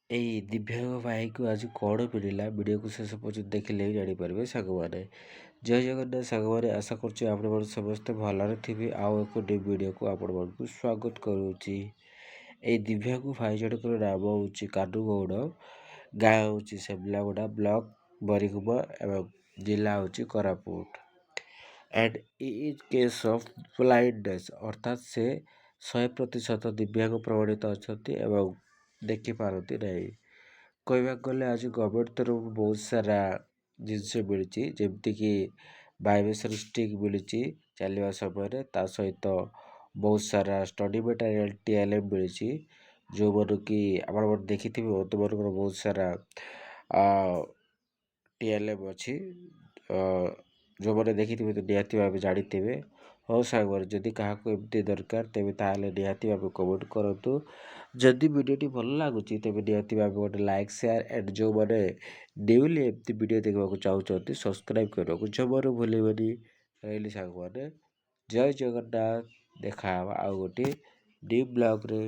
ଏଇ ଦିବ୍ୟାଙ୍ଗ ଭାଇକୁ ଆଜି କ'ଣ ମିଳିଲା, ଭିଡ଼ିଓକୁ ଶେଷ ପର୍ଯ୍ୟନ୍ତ ଦେଖିଲେ ହିଁ ଜାଣିପାରିବେ ସାଙ୍ଗମାନେ। ଜୟ ଜଗନ୍ନାଥ ସାଙ୍ଗମାନେ, ଆଶା କରୁଛି ଆପଣମାନେ ସମସ୍ତେ ଭଲରେ ଥିବେ। ଆଉ ଏକ ନ୍ୟୁ ଭିଡ଼ିଓକୁ ଆପଣମାନଙ୍କୁ ସ୍ୱାଗତ କରୁଛି। ଏଇ ଦିବ୍ୟାଙ୍ଗ ଭାଇ ଜଣଙ୍କର ନାମ ହେଉଛି କାନୁ ଗୌଡ଼, ଗାଁ ହେଉଛି ସେମଲାଗୁଡ଼ା, ବ୍ଲକ ବରିଗୁମା ଏବଂ ଜିଲ୍ଲା ହେଉଛି Koraput and in case of blindness, ଅର୍ଥାତ୍ ସେ 100% ଦିବ୍ୟାଙ୍ଗ ପ୍ରମାଣିତ ଅଛନ୍ତି ଏବଂ ଦେଖିପାରନ୍ତି ନାହିଁ। କହିବାକୁ ଗଲେ ଆଜି ଗଭର୍ଣ୍ଣମେଣ୍ଟ ତରଫରୁ ବହୁତ ସାରା ଜିନିଷ ମିଳିଛି, ଯେମିତିକି ଭାଇବ୍ରେସନ୍ ଷ୍ଟିକ୍ ମିଳିଛି ଚାଲିବା ସମୟରେ, ତା ସହିତ ବହୁତ ସାରା ଷ୍ଟଡି ମେଟେରିଆଲ୍, ଟିଏଲ୍ଏମ୍ ମିଳିଛି। ଯେଉଁମାନେ କି ଆପଣମାନେ ଦେଖିଥିବେ, ଅନ୍ଧମାନଙ୍କର ବହୁତ ସାରା ଟିଏଲ୍ଏମ୍ ଅଛି। ଯେଉଁମାନେ ଦେଖିଥିବେ ତ ନିହାତି ଭାବେ ଜାଣିଥିବେ। ହଉ ସାଙ୍ଗମାନେ, ଯଦି କାହାକୁ ଏମିତି ଦରକାର, ତେବେ ତାହେଲେ ନିହାତି ଭାବେ କମେଣ୍ଟ କରନ୍ତୁ। ଯଦି ଭିଡ଼ିଓଟି ଭଲ ଲାଗୁଛି, ତେବେ ନିହାତି ଭାବେ ଗୋଟେ ଲାଇକ୍, ସେୟାର ଆଣ୍ଡ ଯେଉଁମାନେ ନ୍ୟୁଲି ଏମିତି ଭିଡ଼ିଓ ଦେଖିବାକୁ ଚାହୁଁଛନ୍ତି, ସବସ୍କ୍ରାଇବ୍ କରିବାକୁ ଜମାରୁ ଭୁଲିବେନି। ରହିଲି ସାଙ୍ଗମାନେ, ଜୟ ଜଗନ୍ନାଥ। ଦେଖା ହେବା ଆଉ ଗୋଟିଏ ନ୍ୟୁ ବ୍ଲଗ୍ରେ।